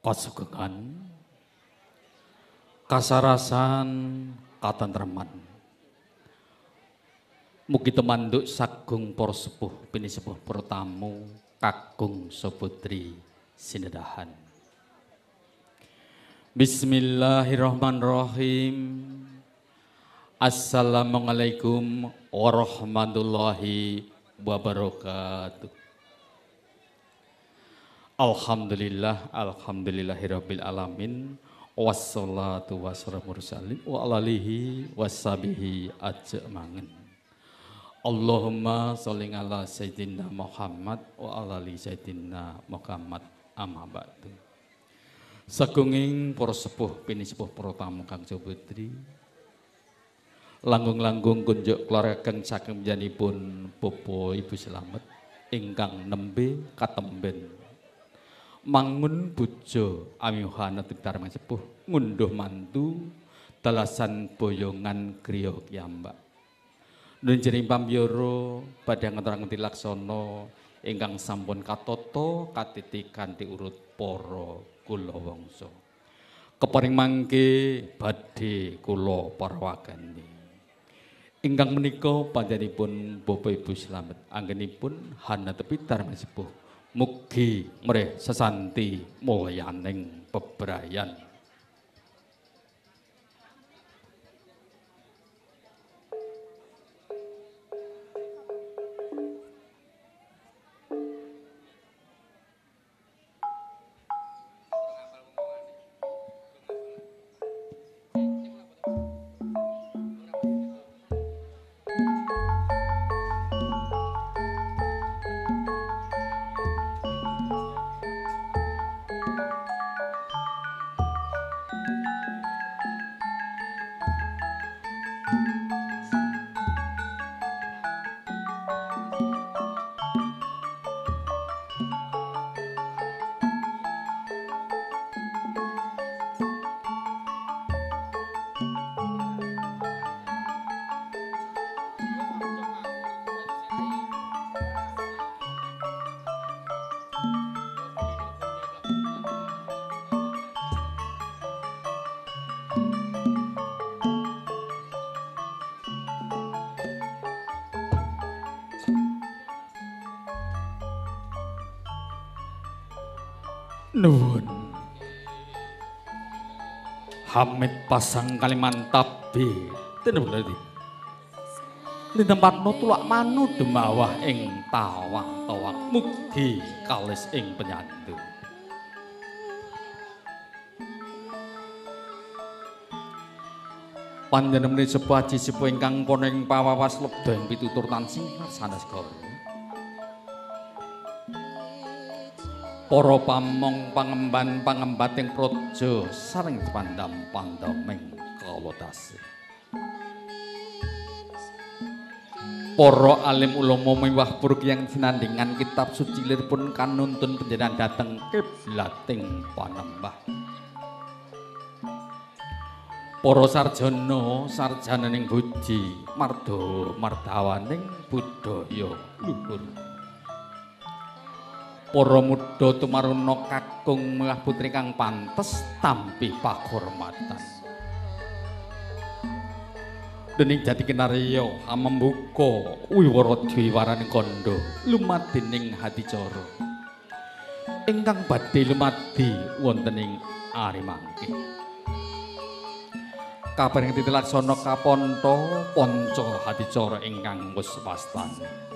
Kasugengan kasarasan katentreman. Mugi temanduk sagung para sepuh pinisepuh para tamu kakung saputri sinedahan. Bismillahirrahmanirrahim. Assalamualaikum warahmatullahi wabarakatuh. Alhamdulillah, alhamdulillahirabbil alamin. Wassalatu wassalamu mursalin wa ala alihi washabihi ajmain. Allahumma sholli ala sayyidina Muhammad wa ala ali sayyidina Muhammad, amma ba'du. Sagunging para sepuh pinisepuh para tamu kang putri, langgung-langgung kunjuk keluarga saking panjenenganipun Bapak Ibu Slamet ingkang nembe katemben mangun bojo amiyuhana dharma sepuh ngunduh mantu dalasan boyongan griya kiyambak. Nuwun jering pamyara badhe ngaturaken tilaksana ingkang sampun katata katiti kanthi urut para kulawangsa. Keparing mangke badhe kula parawagani. Ingkang menika panjenenganipun Bapak Ibu Slamet anggenipun hanatepi dharma sepuh. Mugi mrih sesanti mulyaning bebrayan. Nuwun. Hamid pasang Kalimantabe tinebulati. Linempatno tulak manu demawah ing tawang-tawang mugi kalis ing penyandu. Panjenengan sepuh aji sepuh ingkang poning pawawas lebda ing pitutur tansing sanes segara. Para pamong pangemban pangembating praja sareng pandam pandaming kawedase. Para alim ulama miwah purkiyang sinandingan kitab suci lirpun kanuntun panjenengan dhateng kiblating panembah. Para sarjana sarjananing budi marda mardawaning budaya luhur. Para muda tumaruna kakung miwah putri kang pantes tampi pakurmatan. Dening jati kinarya amembuka wiwara dwiwaraning kandha lumadining hadicara ingkang badhe lumadi wonten ing ari mangke. Kabareng titilaksana kaponto panca hadicara ingkang wis wastane.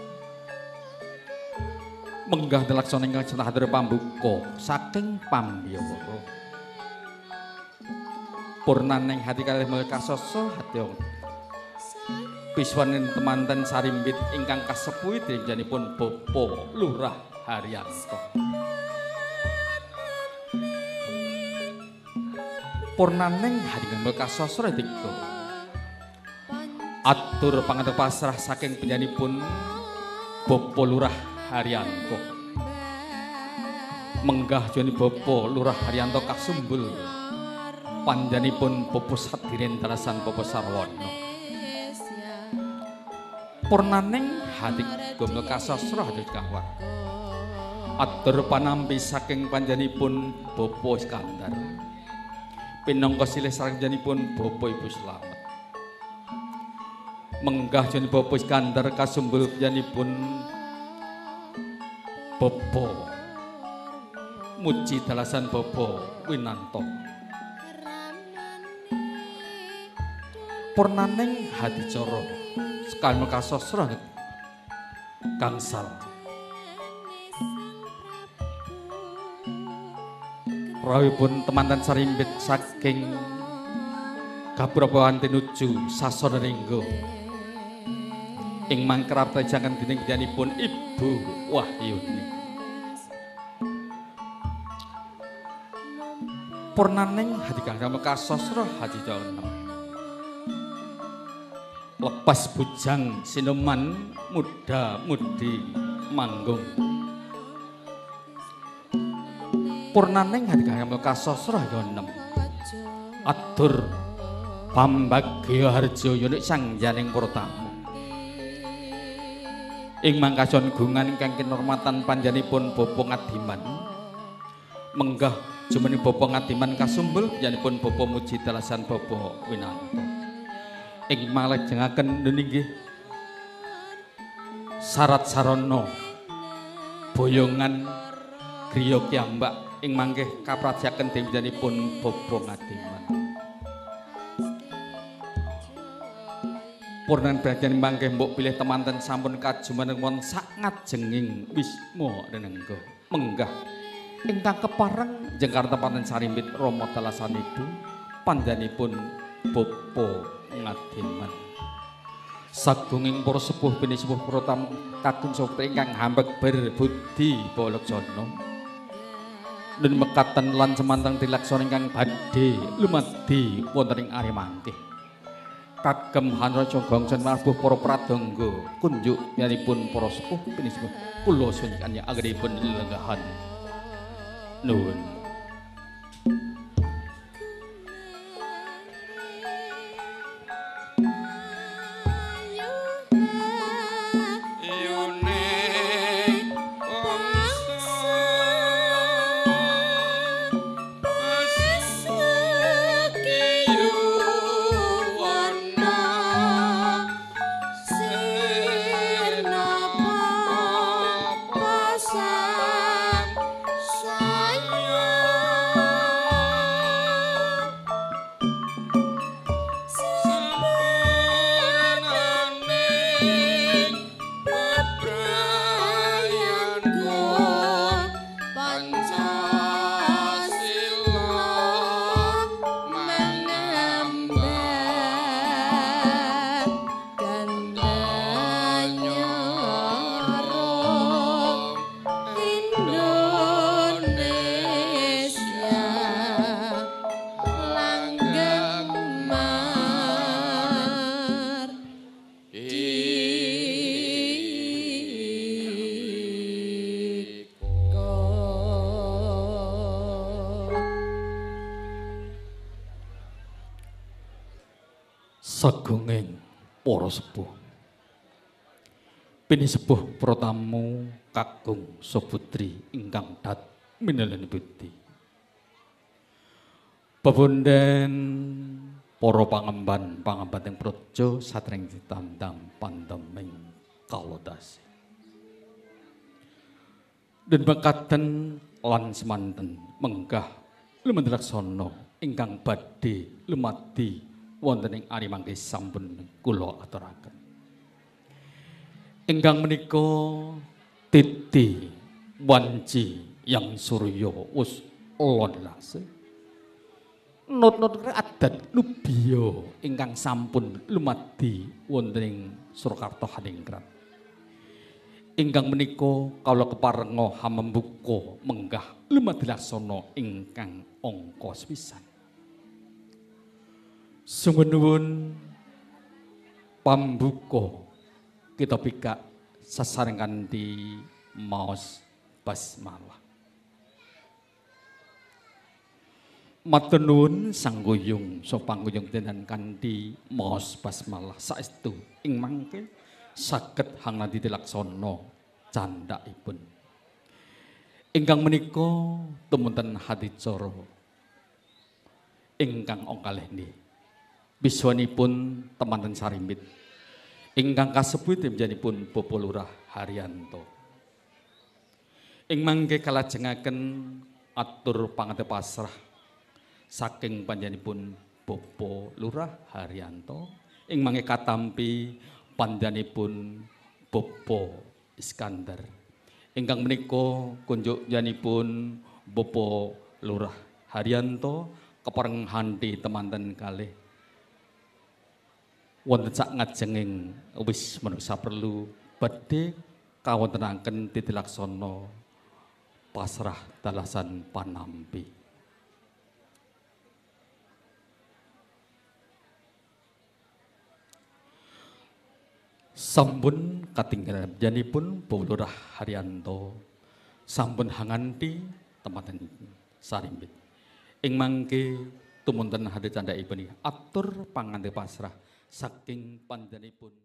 Menggah telaksana ingkang hatur pambuka saking pambyara. Purnaning hati kalih mulya kasasa hati piswaning temanten sarimbit ingkang kasepuhi dening Bapak Lurah Haryanto. Purnaning hati mulya kasasa tiga. Atur pangantuk pasrah saking panjenenganipun Bapak Lurah Haryanto. Menggah joni Bapak Lurah Haryanto kasumbul panjenenganipun Bapak Sadirin dalasan Bapak Sarwono. Purnaning hati gomel kasasra hati kawar. Atur panampi saking panjenenganipun Bapak Iskandar. Pinangka silih sareng Bapak Ibu Slamet. Menggah jeneng Bapak Iskandar kasumbul panjenenganipun Bapak Muji dalasan Bapak Winanto. Purnaning hadicara sekal kasasra gangsal. Rawuhipun temanten sarimbit saking Gapura tinuju Sasana Ringgo. Ing mangkerap tejangan dening panjenenganipun Ibu Wahyuni. Purnaning hadigang kasasra hadicara. Lepas bujang sinuman muda mudi manggung. Purnaning hadigang kasasra ya 6. Atur pambagya harja yunik sangjaning para tamu. Ing mangkason gungan ingkang kinurmatan panjenenganipun Bapak Ngadiman. Menggah jumeneng Bapak Ngadiman kasumbul panjenenganipun Bapak Muji dalasan Bapak Winanto. Ing manglajengaken inggih syarat sarana boyongan griya kiyambak ing mangke kaprajaken dening Bapak Ngadiman. Purnan bagian mangke mbok pilih temanten sampun kajumeneng wonten sak ngajenging wisma renengga menggah ingkang kepareng jengkar temanten sarimbit Rama dalasan Ibu panjenenganipun Bapak Ngadiman. Sagunging para sepuh pinisepuh para tamu kakung sopri ingkang hambek berbudi balaksana. Dan mekaten lan semanteng tilaksana ingkang badhe lumadi wonten ing ari mangke. Kagem hanraja gongson marbuh para pradangga kunjuk yanipun para sepuh pinisepuh kula suwun anggenipun lelenggahan. Nuwun. Sagunging para sepuh pinisepuh para tamu kakung saputri ingkang dat mineleni budi. Pepundhen para pangemban pangemban ing praja satreng ditandang pandeming kalodasi. Den mekaten lan semanten menggah lumantar laksana ingkang badhe lumadi wonten ing ari mangke sampun kula aturaken. Ingkang menika titi wanci yang surya wus lon lase. Nut-nut adat lubiya ingkang sampun lumadi wonten ing Surakarta Hadingrat. Ingkang menika kawula keparenga hamembuka menggah lumadi laksana ingkang angka sepisan. Sungguh nuwun pambuka kita pikak sasareng kanthi maos basmalah. Matur nuwun sangguyung sopangguyung tenan kanthi maos basmalah saestu ing mangke saged hangnadi tilaksana candhakipun. Ingkang menika tumunten hadicara ingkang ongkalih nggih. Wiswanipun temanten sarimbit ingkang kasebut panjenenganipun Bapak Lurah Haryanto. Ing mangke kalajengaken atur pangate pasrah saking panjenenganipun Bapak Lurah Haryanto ing mangke katampi panjenenganipun Bapak Iskandar. Ingkang menika kunjukyanipun Bapak Lurah Haryanto kepareng hanti temanten kalih wonten sak ngajenging wis manungsa perlu badhe kawontenaken titi laksana pasrah dalasan panampi. Sampun katinggalan janipun Bapak Lurah Haryanto sampun hanganti temanten sarimbit. Ing mangke tumunten hati candhaipun atur pangante pasrah saking panjenenganipun.